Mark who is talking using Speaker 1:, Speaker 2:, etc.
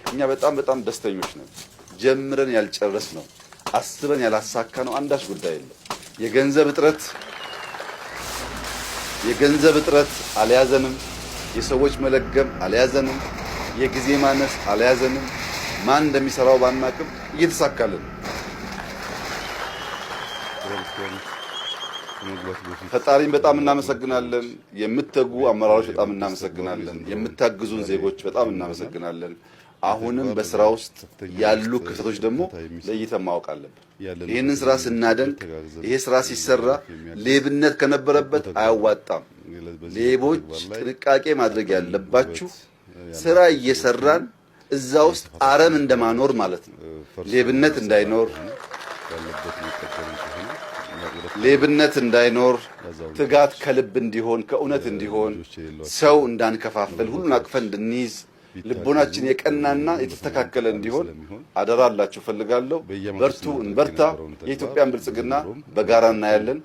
Speaker 1: እኛ በጣም በጣም ደስተኞች ነን። ጀምረን ያልጨረስነው፣ አስበን ያላሳካነው አንዳች ጉዳይ የለም። የገንዘብ እጥረት አልያዘንም። የሰዎች መለገም አልያዘንም። የጊዜ ማነስ አልያዘንም። ማን እንደሚሰራው ባናቅም እየተሳካልን።
Speaker 2: ከመግባቱ በፊት
Speaker 1: ፈጣሪን በጣም እናመሰግናለን። የምትተጉ አመራሮች በጣም እናመሰግናለን። የምታግዙን ዜጎች በጣም እናመሰግናለን። አሁንም በስራ ውስጥ ያሉ ክፍተቶች ደግሞ ለይተን ማወቅ አለብን። ይህንን ስራ ስናደንቅ፣ ይሄ ስራ ሲሰራ ሌብነት ከነበረበት አያዋጣም። ሌቦች ጥንቃቄ ማድረግ ያለባችሁ ስራ እየሰራን እዛ ውስጥ አረም እንደማኖር ማለት ነው። ሌብነት እንዳይኖር፣ ሌብነት እንዳይኖር፣ ትጋት ከልብ እንዲሆን፣ ከእውነት እንዲሆን፣ ሰው እንዳንከፋፍል፣ ሁሉን አቅፈን እንድንይዝ፣ ልቦናችን የቀናና የተስተካከለ እንዲሆን አደራ ልላችሁ እፈልጋለሁ። በርቱ፣ እንበርታ። የኢትዮጵያን ብልጽግና በጋራ እናያለን።